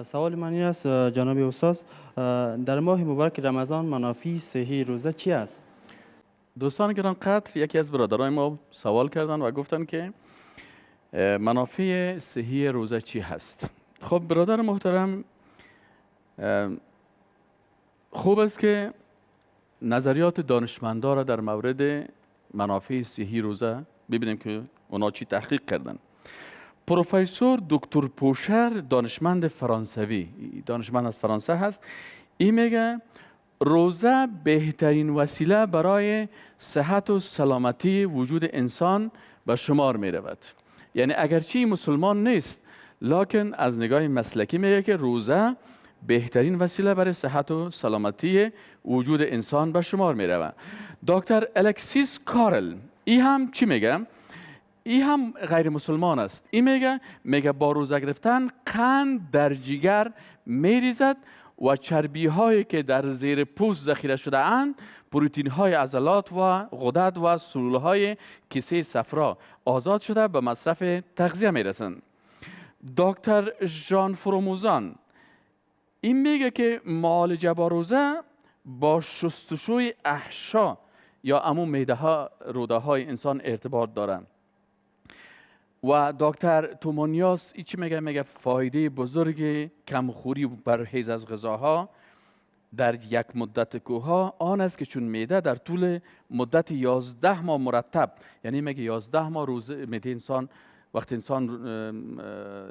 سوال من این است جناب استاد، در ماه مبارک رمضان منافع صحی روزه چی است؟ دوستان گران قدر، یکی از برادرای ما سوال کردن و گفتن که منافع صحی روزه چی هست؟ خب برادر محترم، خوب است که نظریات دانشمندا را در مورد منافع صحی روزه ببینیم که اونا چی تحقیق کردن. پروفسور دکتر پوشر، دانشمند فرانسوی، دانشمند از فرانسه هست، این میگه روزه بهترین وسیله برای صحت و سلامتی وجود انسان به شمار می رود. یعنی اگرچه مسلمان نیست، لکن از نگاه مسلکی میگه که روزه بهترین وسیله برای صحت و سلامتی وجود انسان به شمار می رود. دکتر الکسیس کارل، ای هم چی میگه؟ ای هم غیر مسلمان است. ای میگه با روزه گرفتن قند در جگر میریزد و چربی هایی که در زیر پوست ذخیره شده اند، پروتئین های عضلات و غدد و سلول های کیسه صفرا آزاد شده به مصرف تغذیه میرسند. دکتر ژان فروموزان، این میگه که معالجه با روزه با شستشوی احشا یا امو معده ها، روده های انسان ارتباط دارند. و دکتر تومانیاس ای چی میگه؟ میگه فایده بزرگ کمخوری و پرهیز از غذاها در یک مدت کوها آن است که چون معده در طول مدت 11 ماه مرتب، یعنی میگه 11 ماه روزه معده انسان، وقتی انسان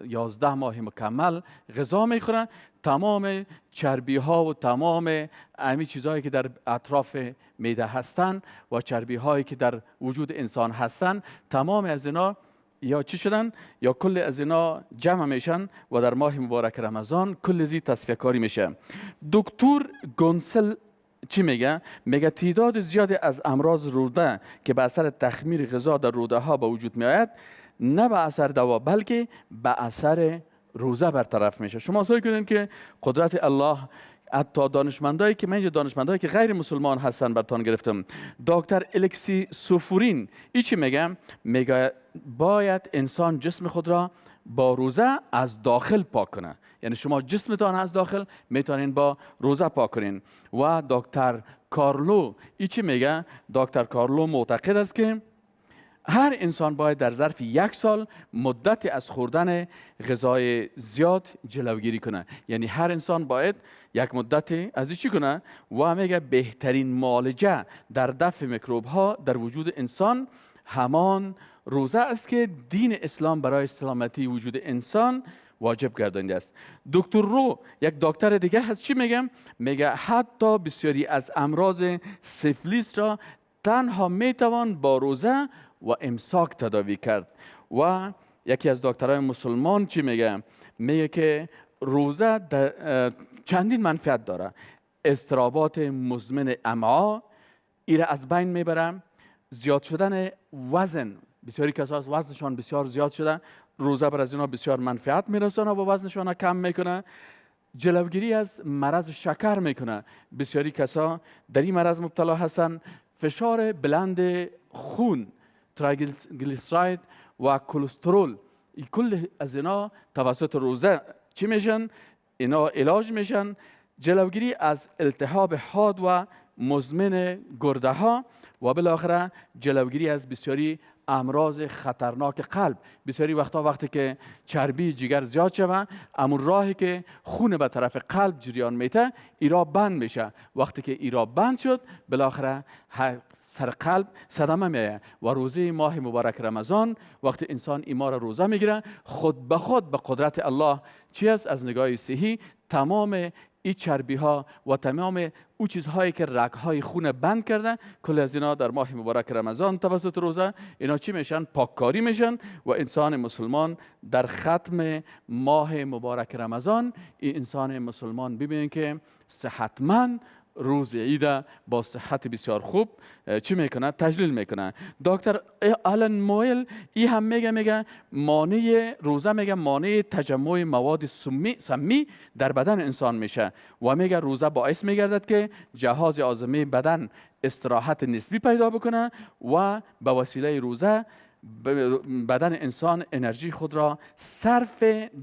11 ماه مکمل غذا میخوره، تمام چربی ها و تمام امی چیزهایی که در اطراف معده هستن و چربی هایی که در وجود انسان هستن، تمام از اینا یا چی شدن یا کل از اینا جمع میشن و در ماه مبارک رمضان کل زی تصفیه کاری میشه. دکتر گونسل چی میگه؟ میگه تعداد زیادی از امراض روده که به اثر تخمیر غذا در روده ها به وجود میآید، نه به اثر دوا بلکه به اثر روزه برطرف میشه. شما سعی کنین که قدرت الله، حتی دانشمندایی که من اینجا دانشمندایی که غیر مسلمان هستن براتون گرفتم. دکتر الکسی سوفورین ای چی میگه؟ میگه باید انسان جسم خود را با روزه از داخل پاک کنه. یعنی شما جسمتان از داخل میتونین با روزه پاک کنین. و دکتر کارلو ای چی میگه؟ دکتر کارلو معتقد است که هر انسان باید در ظرف یک سال مدتی از خوردن غذای زیاد جلوگیری کنه. یعنی هر انسان باید یک مدتی از چی کنه؟ و میگه بهترین معالجه در دفع میکروب ها در وجود انسان همان روزه است که دین اسلام برای سلامتی وجود انسان واجب گردانده است. دکتر رو، یک دکتر دیگه هست، چی میگه؟ میگه حتی بسیاری از امراض سیفلیس را تنها میتوان با روزه و امساک تداوی کرد. و یکی از دکترهای مسلمان چی میگه؟ میگه که روزه چندین منفعت داره. اضطرابات مزمن امعا ایره از بین میبره، زیاد شدن وزن، بسیاری کسا از وزنشان بسیار زیاد شده، روزه بر از اینا بسیار منفعت میرسانه و وزنشان کم میکنه. جلوگیری از مرض شکر میکنه، بسیاری کسا در این مرض مبتلا هستن. فشار بلند خون، تریگلیسراید و کلسترول، کل از اینا توسط روزه چی میشن؟ اینا علاج میشن. جلوگیری از التهاب حاد و مزمن گرده ها و بالاخره جلوگیری از بسیاری امراض خطرناک قلب. بسیاری وقتا وقتی که چربی جگر زیاد شوه، امون راهی که خون به طرف قلب جریان میته ایرا بند میشه. وقتی که ایرا بند شد، بالاخره سر قلب صدمه میایه. و روزه ماه مبارک رمضان وقتی انسان ایما را روزه میگیره، خود به خود به قدرت الله چی است؟ از نگاه صحی تمام این چربی ها و تمام او چیزهایی که رگ های خون بند کرده، کل از اینا در ماه مبارک رمضان توسط روزه اینا چی میشن؟ پاککاری میشن. و انسان مسلمان در ختم ماه مبارک رمضان، این انسان مسلمان ببینید که صحتمند روز عید با صحت بسیار خوب چی میکنه؟ تجلیل میکنه. دکتر آلن مویل ای هم میگه مانع روزه، میگه مانع تجمع مواد سمی در بدن انسان میشه و میگه روزه باعث میگردد که جهاز هاضمه بدن استراحت نسبی پیدا بکنه و به وسیله روزه بدن انسان انرژی خود را صرف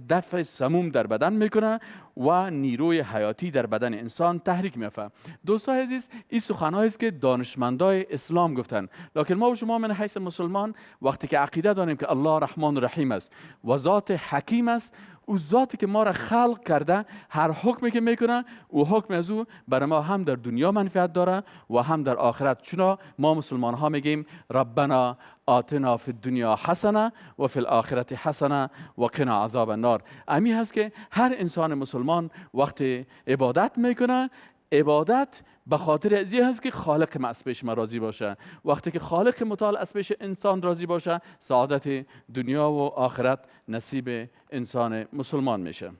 دفع سموم در بدن میکنه و نیروی حیاتی در بدن انسان تحریک میافه. دوستای عزیز، این سخنهایی است که دانشمندای اسلام گفتن، لکن ما و شما من حیث مسلمان وقتی که عقیده داریم که الله رحمان و رحیم است و ذات حکیم است، او ذاتی که ما را خلق کرده، هر حکمی که میکنه او حکم از او برای ما هم در دنیا منفعت داره و هم در آخرت. چون ما مسلمان ها میگیم ربنا آتنا فی الدنیا حسنه و فی الآخرة حسنه و قنا عذاب النار. امی هست که هر انسان مسلمان وقتی عبادت میکنه، عبادت به خاطر از این هست که خالق ما از پیش ما راضی باشه. وقتی که خالق متعال از پیش انسان راضی باشه، سعادت دنیا و آخرت نصیب انسان مسلمان میشه.